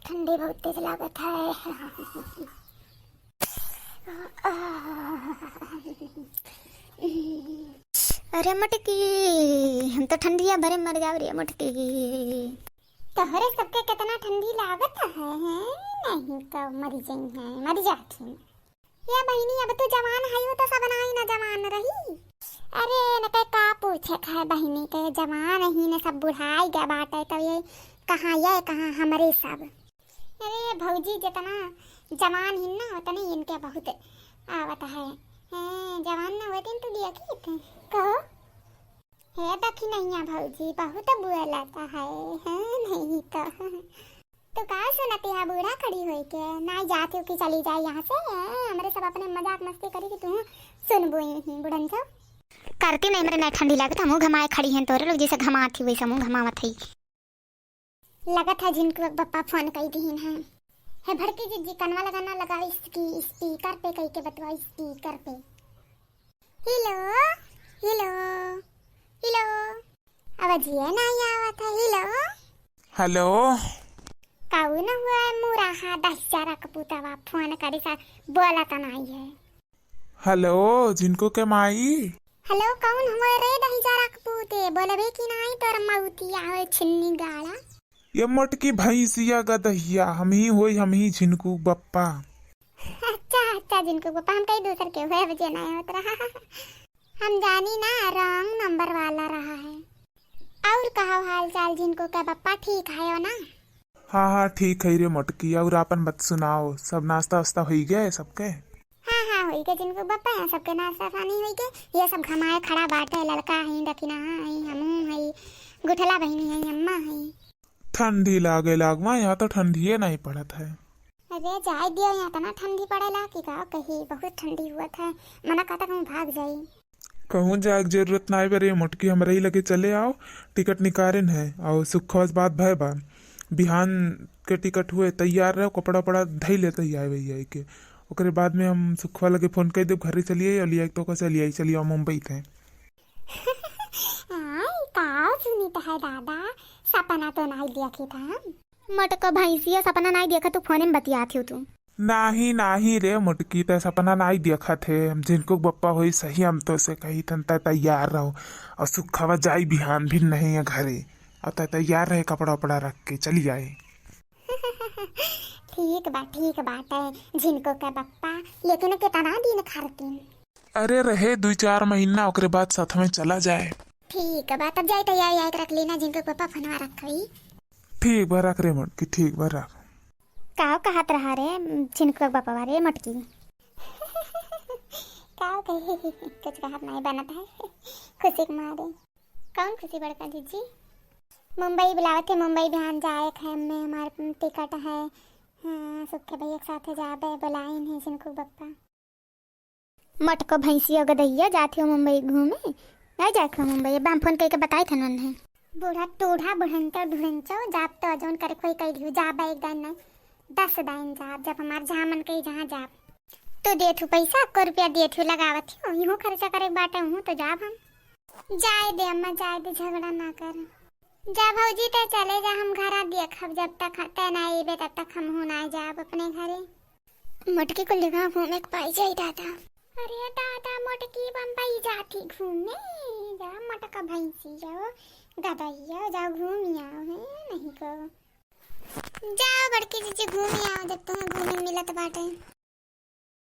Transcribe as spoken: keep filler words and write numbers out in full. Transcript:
ठंडी बहुत तेज लागत है। अरे मोटकी, हम तो ठंडिया भरे मर जाब रे मोटकी। तोहरे सबके कितना ठंडी लागत है, हैं? नहीं तो मर जइहैं, मर जाथिन। या बहिनी, अब तू जवान हइउ तो सब नाई ना जवान रही। अरे, इनके का पूछे है बहिनी के, जवान ही ने सब बुढ़ाई गए बाटे, तो ये कहाँ, ये कहाँ हमरे सब। अरे भौजी, जितना जवान ही ना, उतने इनके बहुत आवत है। हैं, जवान ना होते तो देखित। कहो। हे दखिनैया भौजी, बहुत बोलत है, हैं, नहीं तो। तू का सुनत है बूढ़ा खड़ी होई के? नाई जात हो कि चली जाए यहाँ से, हैं? हमरे सब अपने मजाक मस्ती करी कि तू सुनबो ही बुढ़न सब। करती नहीं, हमरे नहीं ठंडी लागत, हमहू घमाए खड़ी हैं तोरे लोग, जैसे घमात ही वैसे हमहू घमावत है। लगत है झिनकू बप्पा फोन कई दिहिन है। हे भड़की जिज्जी, कनवा लगाना लगा इसकी speaker पे, कई के बतवा speaker पे। हेलो, हेलो, हेलो। आवाजिए नाई आवत है। हेलो। हेलो। काऊ न हुआ है, मुराहा दहिजरा क पूतवा फोन करी सा, बोला त नाई है। हेलो, झिनकू के माई। हेलो, कौन हुआ रे दहिजरा क पूते? बोलबे कि नाई तोर मौती आवे छिन्नी गाड़ा। ये मोटकी भैंसिया गदहिया, हम ही होई, हम ही झिनकू बप्पा। अच्छा, अच्छा, झिनकू बप्पा, हम कई दूसर के हुए, वजह नहीं होत रहा। हम जानी ना, wrong number वाला रहा है। और कहो हाल चाल झिनकू के बप्पा, ठीक है हो ना? हाँ, हाँ, ठीक है रे मोटकी। और आपन बात सुनाओ, सब नाश्ता वास्ता होई गए सबके? हाँ, हाँ, होई गए झिनकू बप्पा, यहाँ सबके नाश्ता पानी होई गए। ये सब घमाए खड़ा बाटे, लड़का है, दखिना है, हमू है, गुठला बहिनी है, अम्मा है। ठंडी लागे लागवा, यहाँ तो ठंडिये नहीं पड़त है। अरे जाए दियो, यहाँ इतना ठंडी पड़ेला कि का कही, बहुत ठंडी हुआ था, मना कहता कहूँ भाग जाई। कहूँ जाए के जरूरत नाई बा रे मोटकी, हमरे ही लगे चले आओ, टिकट निकारेन है, और सुखवा से बात भय बा, बिहान के टिकट हुए, तैयार रहो, कपड़ा उपड़ा धई ले, तैयार वही आई के, ओकरे बाद में हम सुखवा लगे फोन कर देब, घरे चलिए और लिया तो का चलिए, चलिए आओ मुंबई थे। आय, का सुनित है दादा, सपना तो नाई देखित हम। मोटको भैंसिया सपना नाई देखा, तू फोने में बतियात हो तू। नाही, नाही रे मोटकी, तै सपना नाई देखत है। हम झिनकू के बप्पा होई सही, हम तो से कही थन, तै तैयार रहो। और सुखवा जाई बिहान भी नहीं है घरे। और तै तैयार रहे, कपड़ा उपड़ा रख के चली जाए। ठीक बा, ठीक बाटे, झिनकू के बप्पा, लेकिन कितना दिन खातिर? अरे रहे दुई चार महीना, ओकरे बाद साथ में चला जाए। ठीक बा, तब जाए तैयार आए के रख लेना, झिनकू के बप्पा फोनवा रखबी। ठीक बा, रख रे मोटकी, ठीक बा, रख। का कहत रहा रे झिनकू के बप्पा रे मोटकी? का कही, कुछ कहत नहीं बनत है खुशी के मारे। कौन खुशी बड़का जीजी? मुंबई बुलावत है, मुंबई बिहान जाए के है, हमें हमार टिकट है। हाँ, सुखे भैया के साथे जाबे, बुलाइन है झिनकू बप्पा। मटको भैंसिया गदहिया जात हो मुंबई घूमे, नहीं जाए के हो मुंबई, अब हम फोन करके बताई थन है। बूढ़ा टूढ़ा बुढ़ंचो ढुढ़ंचो, जाब तो जौन करे कोई कह लियो, जाबे एक दिन नहीं, दस दिन जाब, जब हमार जहाँ मन कही जहाँ जाब। तो देत हूँ पैसा, को रुपया देत हूँ, लगावत हूँ, यूँ खर्चा करे के बाटे, हूँ तो जाब हम। जाए दे अम्मा, जाए दे, झगड़ा ना कर। जा भौजी, तै चले जा, हम घरा देखब, जब तक तै ना अइबे तब तक हमहू ना जाब अपने घरे। मोटकी कुल जगह घूमे के पाई जाई दादा। अरे दादा, मोटकी बम्बई जाती घूमे, जा मोटका भैंसी जाओ, गदहिया जाओ घूमी आओ, है नहीं को। जाओ बड़की जीजी घूमी आओ, जब तुम्हें घूमे मिलत बाटे।